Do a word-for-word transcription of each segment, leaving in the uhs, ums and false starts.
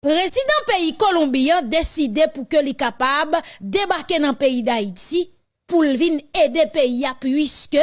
Prezidan peyi Kolonbi an deside pou ke li kapab debake nan peyi Dayiti pou l vin ede peyi a, puiske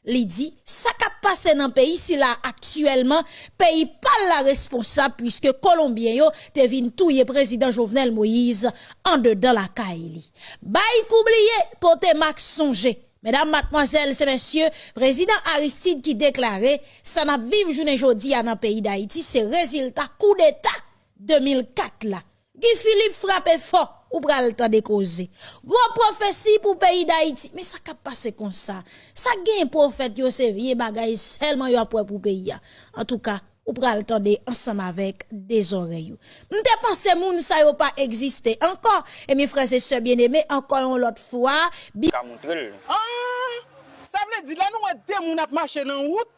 li di sa k ap pase nan peyi sila aktyèlman, peyi pa l la responsab, puiske Kolonbyen yo te vin touye Prezidan Jovenel Moïse andedan lakay li. Bay kou bliye, pote mask sonje. Medam, madmwazèl, se mesye, Prezidan Aristide ki deklare sa n ap viv jounen jodi a nan peyi Dayiti se rezilta koudeta de mil kat la. Guy Philippe frape fò, ou pral tande koze. Gwo pwofesi pou peyi Dayiti. Men sa k ap pase konsa? Sa k genyen pwofèt yo se vye bagay sèlman yo ap wè pou peyi a. Antouka, ou pral tande ansanm avèk de zòrèy ou. M te panse moun sa yo pa egziste ankò. Ebyen, frè e sè byeneme, ankò yon lòt fwa, bi- Ka montre l. Ah! Sa vle di, lè nou wè de moun ap mache nan wout,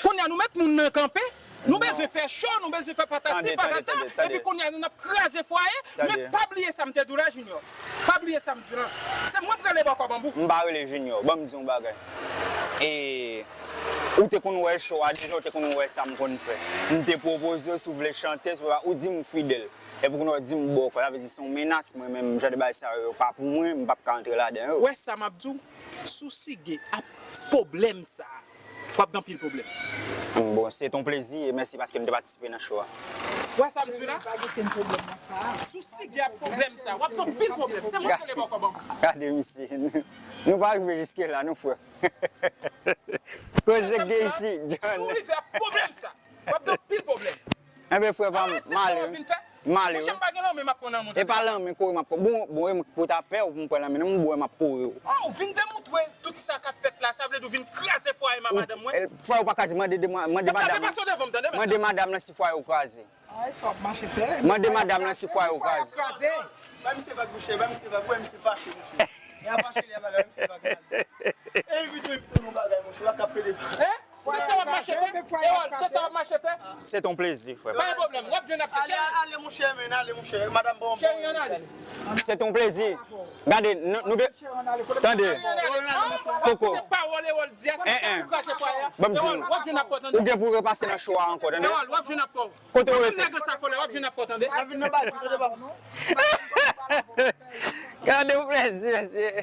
kounye a nou met moun nan kanpe, nou bezwen fè cho, nou bezwen fè patati patata, epi kounye a n ap kraze fwaye, men pa bliye sa m te di w la, Junior. Pa bliye sa m di w la. Se mwen k rele bòkò banbou. M pa rele Junior. Ban m di yon bagay. E, ou te konn wè cho a deja, ou te konn wè sa m konn fè. M te pwopoze w si w vle chante, si w pa, ou di m ou fidèl. Epi kounye a w di m bòkò, sa vle di se yon menas, mwen menm, jan de bagay sa yo pa pou mwen, m p ap ka antre ladan yo. Wè sa m ap di w, si w sige ap pwoblèm sa a, w ap gen anpil pwoblèm. Bon, se ton plezi e mèsi paske m te patisipe nan cho a. Wè sa m di w la? Pa gen pwoblèm nan sa a. Si w sige ap pwoblèm sa a, w ap gen anpil pwoblèm. Se mwen k rele bòkò banbou. Gade misye. Nou pa rive jiske la, non, frè. Koze k gen isi, John. Si w rive ap pwoblèm sa, w ap gen anpil pwoblèm. Enben, frè pa m, m ale wi. M ale wi. Monchè, m pa gen lanmen m ap pran nan men w, tande. E pa lanmen kore m ap kore. Bon, bon, e m pou ta pè w pou m pran lanmen nan men w, bon, e m ap kore w. Oh, ou vin demontre tout sa k ap fèt la, sa vle di w vin kraze fwaye m a madanm mwen. Fwaye w pa kraze, mande, mande madanm. Mande madanm nan si fwaye w kraze. Ay, sa w ap mache fè. Mande madanm nan si fwaye w kraze. Ba misye vag, monchè, ba misye vag. Wè misye fache, monchè. Li a fache, li a bagay, misye vag mal. E vide pou nou bagay, monchè, w ap ka pede. Hein? Se sa w ap mache fè? Erol, se sa w ap mache fè? Se ton plezi, frè. Pa gen pwoblèm, w ap jwenn ap chèche. Ale, ale, monchè, men, ale, monchè. Madanm bon, cheri, ann ale. Se ton plezi. Gade, nou, nou gen, tande. Koko. Pawòl Erol di a, se sa pou kraze fwaye a. Ban m di nou. Erol, w ap jwenn ap pran, tande. Ou gen pou repase nan cho a ankò, tande. Erol, w ap jwenn ap pran. Kote w rete? Nèg sa fò la, w ap jwenn ap pran, tande. Gade yon plezi, mesye.